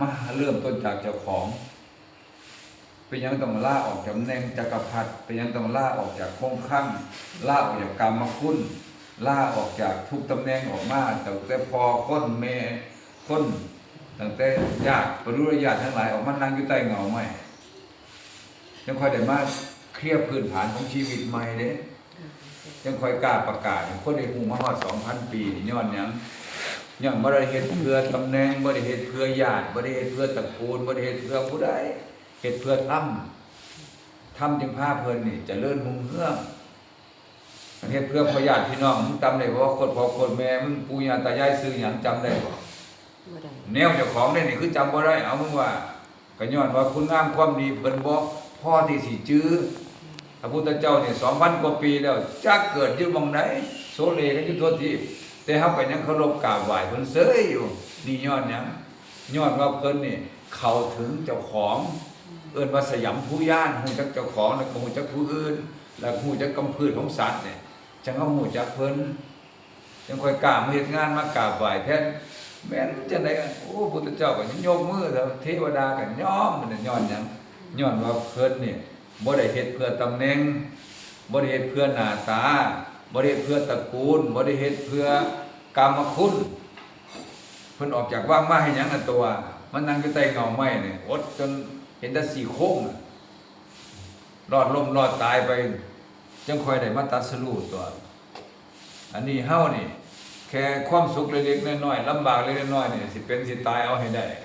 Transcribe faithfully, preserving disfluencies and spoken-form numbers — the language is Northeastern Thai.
มาเริ่มต้นจากเจ้าของ เป็นหยังต้องลาออกจากตำแหน่งจักรพรรดิ เป็นหยังต้องลาออกจากคงคลัง ลาออกจากกามคุณ ลาออกจากทุกตำแหน่งออกมา ตั้งแต่พ่อคนแม่คน ตั้งแต่ญาติปริวารญาติทั้งหลายออกมานั่งอยู่ใต้เงาไม้ จั่งค่อยได้มาเคลียร์พื้นฐานของชีวิตใหม่เด้ จั่งค่อยกล้าประกาศให้คนได้ฮู้มาฮอดสองพันปีนี่ ย้อนหยัง ย้อนบ่ได้เฮ็ดเพื่อตำแหน่ง บ่ได้เฮ็ดเพื่อญาติ บ่ได้เฮ็ดเพื่อตระกูล บ่ได้เฮ็ดเพื่อผู้ใด เฮ็ดเพื่อธรรม ธรรมจึงพาเพิ่นนี่เจริญรุ่งเรือง เฮ็ดเพื่อพ่อญาติพี่น้อง มึงจำได้บ่ โคตรพ่อโคตรแม่มึง ปู่ย่าตายายชื่อหยัง จำได้บ่ บ่ได้ แนวเจ้าของเด้นี่คือจำบ่ได้ เอามึงว่า ก็ย้อนว่าคุณงามความดีเพิ่นบ่พอที่สิจื่อ พระพุทธเจ้านี่สองพันกว่าปีแล้ว จักเกิดอยู่หม่องใด โสเลกันอยู่ทั่วทีป แต่เฮาก็ยังเคารพกราบไหว้เพิ่นเสยอยู่ นี่ย้อนหยัง ย้อนว่าเพิ่นนี่เข้าถึงเจ้าของ เอิ้นว่าสยามภูญาณ ฮู้จักเจ้าของ แล้วก็ฮู้จักผู้อื่น แล้วก็ฮู้จักกำพืชของสัตว์เนี่ย จั่งเฮาฮู้จักเพิ่น จั่งค่อยกล้ามาเฮ็ดงาน มากราบไหว้แทน แม่นจั่งใด โอ้ พุทธเจ้าก็ยกมือ เทวดาก็ยอม มันย้อนหยัง ย้อนว่าเพิ่นนี่บ่ได้เฮ็ดเพื่อตำแหน่ง บ่ได้เฮ็ดเพื่อหน้าตา บ่ได้เฮ็ดเพื่อตระกูล บ่ได้เฮ็ดเพื่อกามคุณ เพิ่นออกจากวังมาให้หยังอะตัว มานั่งอยู่ใต้เงาไม้นี่ อดจนเห็นแต่ซี่โครงน่ะ รอดล้มรอดตายไป จั่งค่อยได้มาตรัสรู้ตัว อันนี้เฮานี่ แค่ความสุขเล็กๆน้อยๆ ลำบากเล็กๆน้อยๆนี่ สิเป็นสิตายเอาให้ได้